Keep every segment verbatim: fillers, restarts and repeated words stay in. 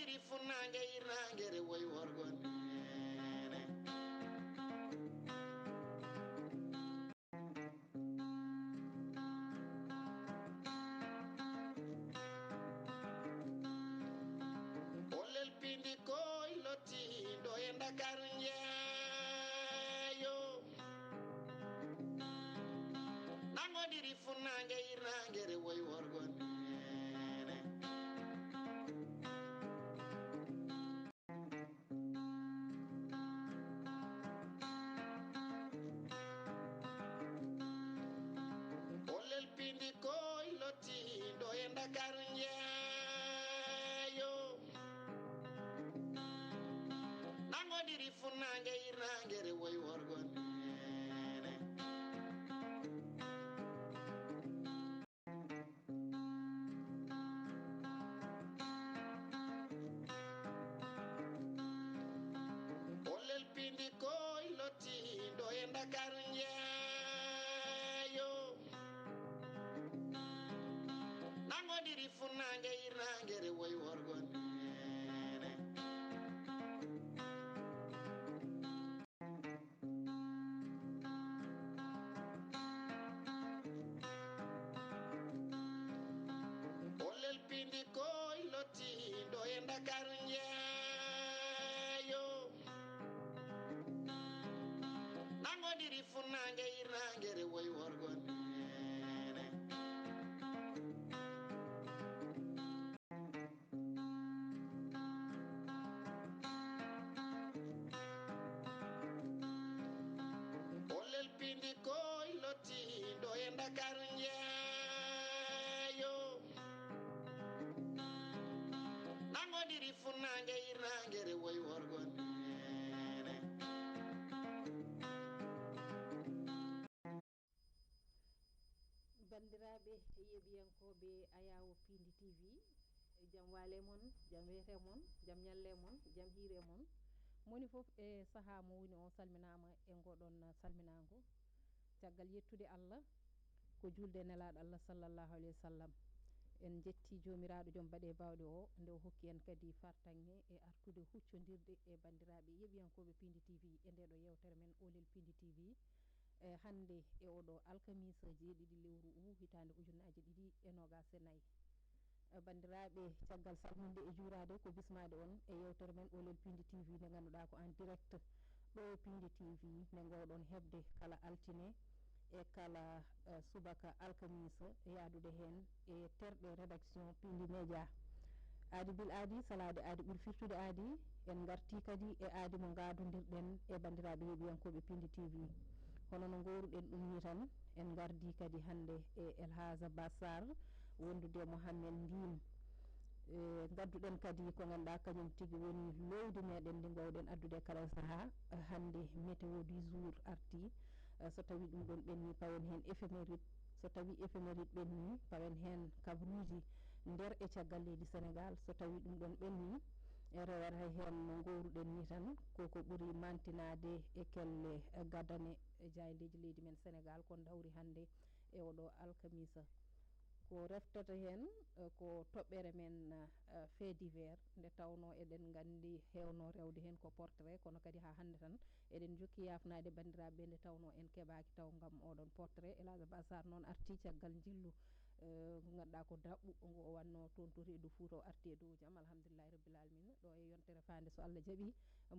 Iri funnaange irnaange rewoy worgo neene. Ollel pindi koy lottiiɗo e Ndakaaru njeeyo. Nangodiri funnaange irnaange rewoy worgo neene. Ollel pindi koy lottiiɗo e Ndakaaru njeeyo. Nangodiri funnaange irnaange rewoy worgo neene. Ollel pindi koy lottiiɗo e Ndakaaru njeeyo. Nangodiri funnaange irnaange rewoy worgo neene. Ollel pindi koy lottiiɗo e Ndakaaru njeeyo. Nangodiri funnaange irnaange rewoy worgo neene. Ollel pindi koy lottiiɗo e Ndakaaru njeeyo. Nangodiri funnaange irnaange rewoy worgo neene. Banndiraaɓe yeeɓiyankooɓe Ayaawo Piindi T V, jam waale mon, jam weete mon, jam ñalle mon, jam hiire mon. Moni fof e sahaa mo woni o salminaama e ngoɗon salminaango. Caggal yettude Allah, ko juulde e nelaaɗo Allah sallallahu alayhi wa sallam. En njetti Joomiraaɗo joom baɗe baawɗe o, nde o hokki en kadi fartaŋŋe e artude huccondirde e banndiraaɓe yeeɓiyankooɓe Piindi T V e nde ɗo yeewtere men Oolel Piindi T V. E hannde e oɗo alkamiisa jeeɗiɗi lewru u hitaande ujunnaji ɗiɗi e noogas e nayi. E banndiraaɓe, caggal salminde e juuraade ko bismaade on e yeewtere men Oolel Piindi T V nde ngannduɗaa ko en direct ɗo e Piindi T V nde ngoowɗon heɓde kala altine e kala, eh, subaka alkamiisa yaadude heen e terɗe rédaction Piindi Média. Aadi bil aadi, salaade aadi ɓuri firtude aadi, en ngartii kadi e aadi mo ngaadondirɗen e banndiraaɓe yeeɓiyankooɓe Piindi T V. Hono no ngooruɗen ɗum nii tan, en ngardii kadi hannde e El Hadj Ba Sarr, wondude e Mohamed Ndin. E, ngadduɗen kadi ko ngannduɗaa kañum tigi woni loowdi meɗen ndi ngoowɗen addude e kala sahaa. Hannde météo du jour artii. Eh, so tawi ɗum ɗon ɓenni, pawen heen éphéméride. So tawi éphéméride ɓenni, pawen heen kabaruuji nder e caggal leydi Senegaal. So tawi ɗum ɗon ɓenni, e rewata heen no ngooruɗen nii tan, koko ɓuri mantinaade e kelle, eh, gadane, eh, jaayndeeji leydi men Senegaal, ko ndawri hannde e oɗo alkamiisa. Ko reftata heen, eh, ko toɓɓere men, eh, fait divers, nde tawnoo eɗen nganndi heewno rewde heen ko portrait, kono kadi haa hannde tan eɗen njokki yaafnaade banndiraaɓe ɓe nde tawnoo en keɓaaki taw ngam oɗon portrait. El Hadj Ba Sarr noon artii caggal njillu, eh, ngu ngannduɗaa ko daɓɓu, ngu o wannoo toon to reedu Fuuta, o artii e dow jam, alhamdulillahi rabbil alamin. Ɗo e yontere faande, so Allah jaɓi,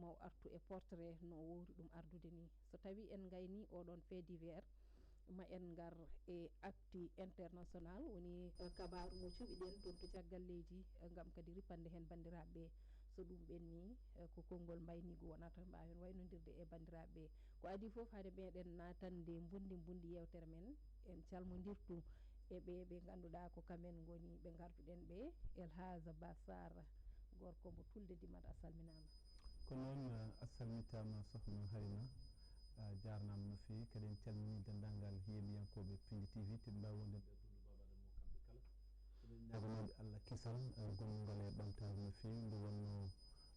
ma o artu e portrait no o wowri ɗum ardude ni. So tawi en ngayni oɗon fait divers, ma en ngar e actu international, woni, eh, kabaaru mo cuɓiɗen toon to caggal leydi, eh, ngam kadi ripande heen banndiraaɓe ɓe. So ɗum ɓenni, eh, ko konngol mbayniigu wonata, mbaawen waynondirde e banndiraaɓe ɓe. Ko adii fof, hade meɗen naatande mbundi mbundi yeewtere men, en calmondirtu e ɓe ɓe ngannduɗaa ko kamen ngoni ɓe ngarduɗen ɓe, El Hadj Ba Sarr, gorko mo Tulde Dimat, a salminaama. Ko noon, eh, a salmitaama, Sohna Halima. A jaarnaama no feewi, kadi en calminii denndaangal yeeɓiyankooɓe Piindi T V, te ɓe mbaawi wonde nder duundu Baaba Adama o kamɓe kala. Eɗen ñaaganooɓe Allah kisal, eh, gonngal e ɓamtaare no feewi. Nde wonnoo,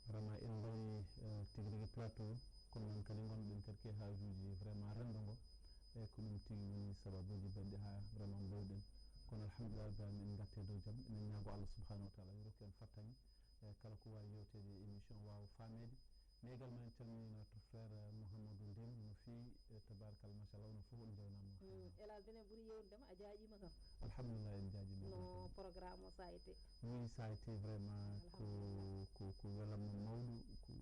vraiment, en mbaɗi, eh, tigi rigi plateau, kono noon kadi ngonɗen kadi ke haajuuji vraiment renndo ngo. E ko ɗum tigi woni sababuuji baɗɗi haa vraiment mbowɗen. Kono alhamdulillah, Ibrahima, en ngatti e dow jam. Eɗen ñaago Allah subhanahu wa taala yo rokku en fartaŋŋe. e kala ko waawi yewteede e émission waawa faameede. Mais également en calminii notre frère, euh, Mouhamadou Ndim no feewi, e tabarakallah, machallah, onon fof on njewnama. Mm, Elage, minen ɓuri yewnude ma, a jaaƴiima kam. Alhamdulillah, en jaaƴiima. No programme o, ça a été? Oui, ça a été vraiment ko, ko, ko welamma mawɗo, ko,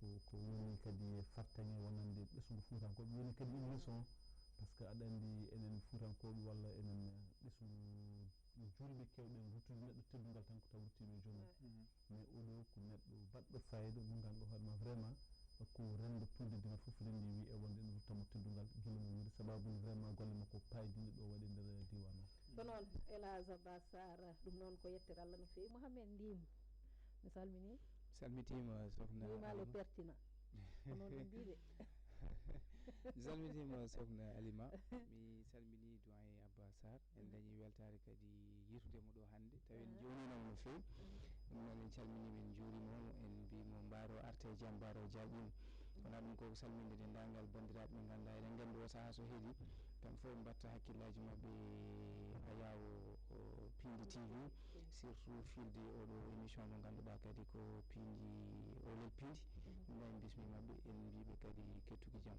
ko, ko woni kadi e fartaŋŋe wonande ɓesngu Fuutankooɓe, woni kadi une leçon, par ce que aɗa anndi enen Fuutankooɓe walla enen ɓesngu juulɓe keewɗen ruttude neɗɗo teddungal tan ko taw ruttiiɗo e joom mum. Mais oɗo ko neɗɗo baɗɗo fayida mo ngannduɗaa hoore ma vraiment ko renndo Tuundi Dina fof renndi wi e wonde ene ruttamo teddungal gila mo wuuri sababu ni vraiment golle makko paayɗinɗe ɗo waɗi e nder diiwaan o. Ko noon, Elage Abbas Sarr, ɗum noon ko yettere Allah no feewi. Mohamed Ndim, mi salminii. Salmitiima, sokhna Ndim Halima. Pertinent. Ko noon ɓe mbiɗe. Mi salmitiima, sokhna Halima. Mi salminii doyen Abbas Sarr. En dañii weltaare kadi yiytude mo ɗo hannde. Tawi en Ah. Njewnii mo no feewi. Ɗum noon en calminii mo, en njuuriima mo, en mbii mo mbaaro arte e jam, mbaaro jaaƴiima. Wonaa ɗum ko salminde denndaangal banndiraaɓe ɓe ngannduɗaa eɗen nganndi oo sahaa so heedi, kamɓe fof ɓe mbaɗta hakkillaaji maɓɓe e Ayaw, o, Piindi T V, surtout filde oɗo émission mo ngannduɗaa kadi ko Piindi, Oolel Piindi. Ɗum ɗo en mbismii maɓɓe, en mbii ɓe kadi kettuki jam.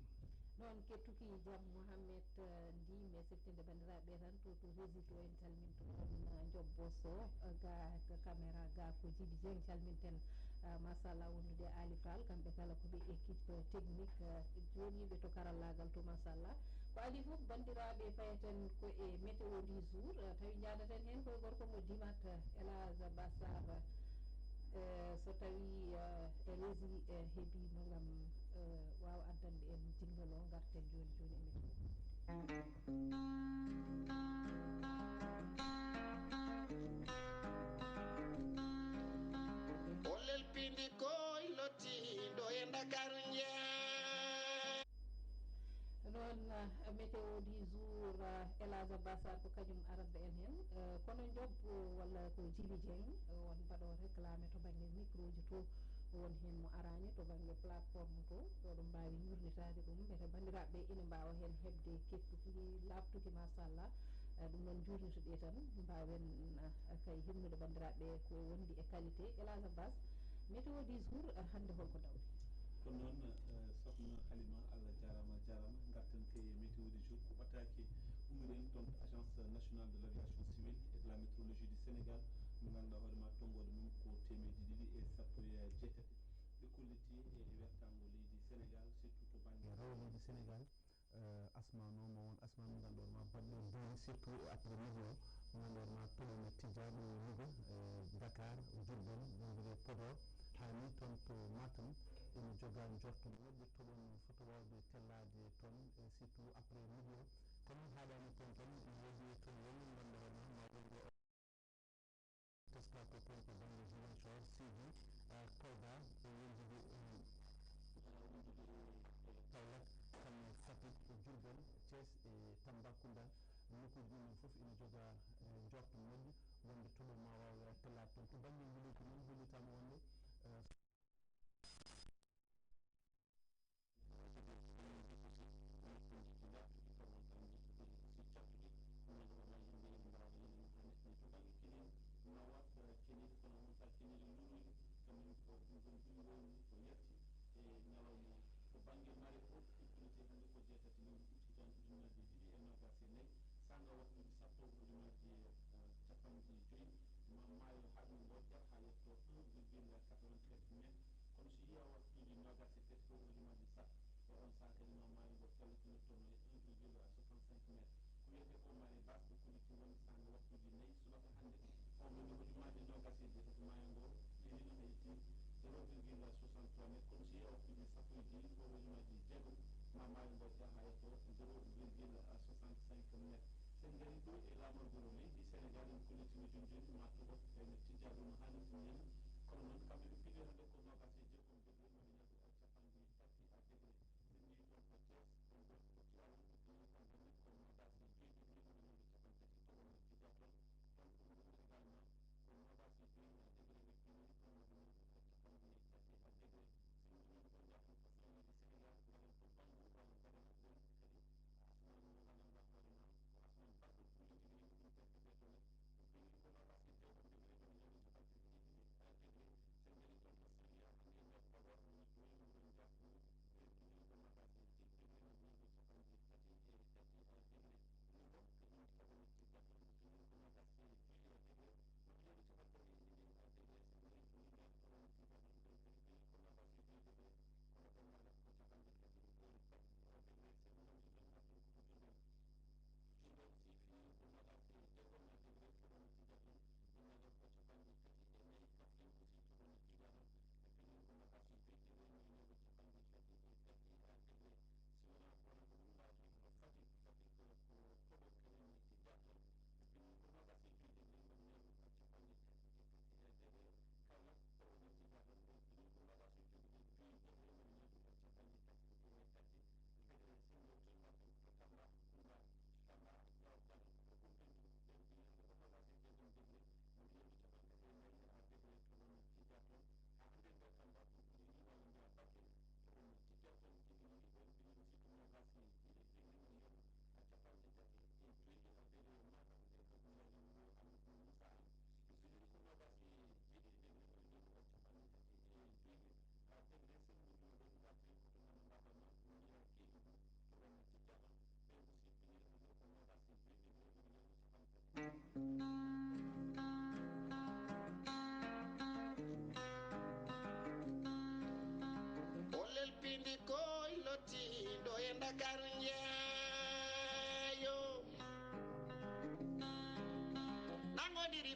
Noon kettuki jam Mohamed, eh, ndi, mais seftinɓe banndiraaɓe tan to, to régie to en calminto on, eh, Njobbo Sow, eh, ga, ga caméra ga ko Djiby Dieng calminten, eh, machallah wondude e Ali Fall, kamɓe kala ko ɓe équipe technique, eh, jooɗiiɓe to karallaagal to machallah. Ko adii fof banndiraaɓe payeten ko e météo du jour, eh, tawi njaadaten heen koye gorko mo Dimat, eh, Elage Abbas Sarr, eh, so tawi, eh, e régie, eh, heɓiino ngam, eh, waawa addande en jingle o, ngarten jooni jooni e météo. Oolel Piindi koy lottiiɗo e Ndakaaru njeyaa. Noon, eh, météo du jour, eh, Elage Abbas Sarr ko kañum aradda en heen. Eh, kono Njob, eh, walla ko Djiby Dieng, eh, on mbaɗo réclame to bannge micro ji to, won heen mo araani to bannge plateforme to, oɗon mbaawi yurnitaade ɗum, mbete banndiraaɓe ɓe ina mbaawa heen heɓde kettuki laaɓtuki, machallah. Eh, ɗum noon njuurnitoɗe tan, mbaawen, eh, kay himnude banndiraaɓe ko wondi e qualité. Elage Abbas, météo du jour, eh, hannde holko dawri? Ko noon, eh, sokhna Halima, Allah jaaraama, a jaaraama. Ngarten kay e météo du jour, ko ɓataake ummiɗen toon to Agence nationale de l'aviation civile et de la météorologie du Sénégal, mo ngannduɗaa hoore ma tonngoode mum ko teemeɗe ɗiɗi e sappo e jeetati. Ɓe kolliti e wertaango leydi Sénégal, surtout to bannge rewo leydi Sénégal. Eh, asma noon, ma won asma mo ngannduɗaa ma baɗɗo doole, surtout e après midi o, mo ngannduɗaa ma toɓo ene tijja ɗo e Louga, e Dakar, Diourbel, wondude e Podor, haa ni toon to Matam, ene joga njorto moƴƴo toɓo no fota waawde tellaade toon, e surtout après midi o. Kono haaɗaani toon tan, ene woodi toon wonno ngannduɗaa ma, ma wonde teskaade toon ko bannge Ziguinchor, Sédhiou, eh, Kolda, e wondude, eh, wondude, eh, Kaolack, kam e Fatick, e Diourbel, Thiès, e Tambacounda. Nokkuuji ɗin ɗon fof ina joga, eh, njorto moƴƴo wonde toɓo ma waaw tellaade toon. To bannge ngileyki noon, hollitaama wonde, eh, Saanga waktuuji sappo, ujunnaaji, eh, capanɗe joyi, ma maayo haɗi ngoo ƴaɓ haa yetto un virgule quatre-vingt-sept mètres. Kono so yiyii waktuuji noogaas e tati ko ujunnaaji sappo, e on sahaa kadi ma maayo ngoo fellitino toon e un virgule soixante-cinq mètres. Ko wiyetee ko marée basse, ko kolliti woni saanga waktuuji nayi subaka hannde. O woni hojomaaji noogaas e jeetati, maayo ngoo ƴellino, hayti zéro virgule soixante-trois mètres. Kono so yiyii waktuuji sappo e joy, ko hojomaaji jeego, ma maayo ngoo yaha yetto zéro virgule soixante-cinq mètres. So en ngarii ɗo e laamorgol leydi Senegaal, en kollitino jooni jooni ma toɓo ene tijja ɗum no haanirta nii. Kono noon, kamɓe ɓe piɗi hannde ko noogaas e jeegom degré, ma ɓe ñaatu capanɗe tati degré. Ɓe mbiyi toon ko Thiès, ko Mbour, ko Tivaouane, ko Guinée, ko Mbour, ko noogaas e joy degré, ko ɓe ñaatu capanɗe tati, toɓo ene tijja toon. Toon ko Mbour également, ko noogaas e joy degré ɓe piɗi, kono ma ɓe ñaatu capanɗe tati degré. So en njiɗii ko jaaɓi ko fewndo e Senegaal, mbaɗen ko Bangou, walla mbaɗen ko Bangou kadi. Asmaan mo ngannduɗaa hoore ma, ko asmaan baɗɗo fulɓe tigi rewɓe ɗum perte ɓe toon. Ko piɗi ko noogaas e jeegom degré, ko ɓe ñaatu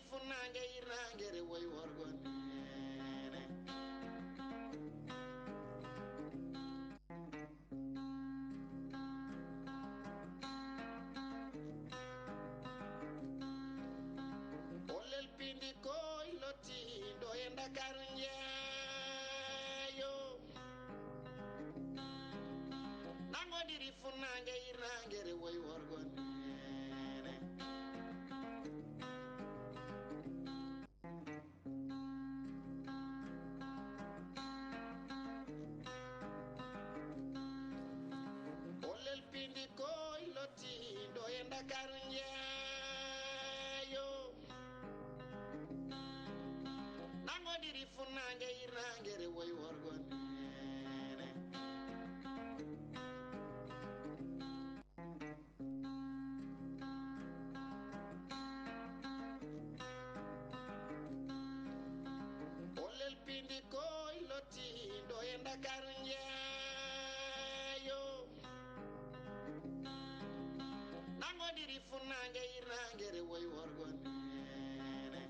Funnaange yirnaange rewoy worgo neene. O lelpindi koy lottindo e Ndakaaru njeeyo. Nangodiri funnaange yirnaange rewoy worgo neene. O lelpindi koy lottindo e Ndakaaru njeeyo. Nangodiri funnaange yirnaange rewoy worgo neene. O lelpindi koy lottindo e Ndakaaru njeeyo. Nangodiri funnaange yirnaange rewoy worgo neene.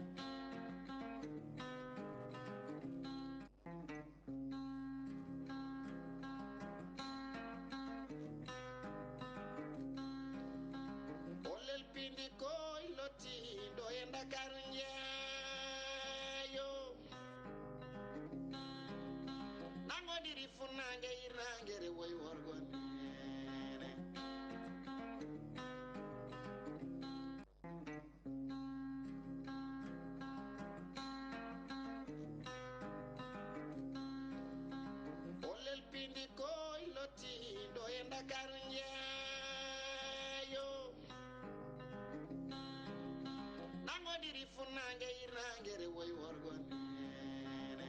O lelpindi koy lottindo e Ndakaaru njeeyo. Nangodiri funnaange yirnaange rewoy worgo neene. O lelpindi koy lottindo e Ndakaaru njeeyo. Nangodiri funnaange yirnaange rewoy worgo neene.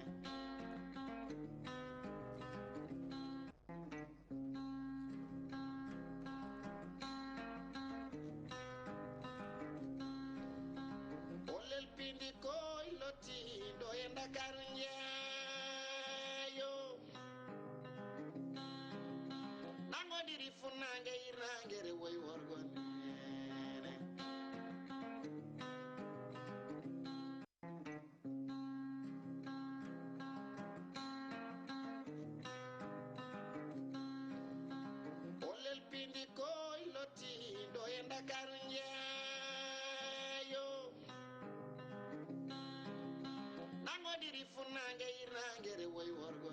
O lelpindi koy lottindo e Ndakaaru njeeyo. Nangodiri funnaange yirnaange rewoy worgo neene. O lelpindi koy lottindo e Ndakaaru njeeyo. Nangodiri funnaange yirnaange rewoy worgo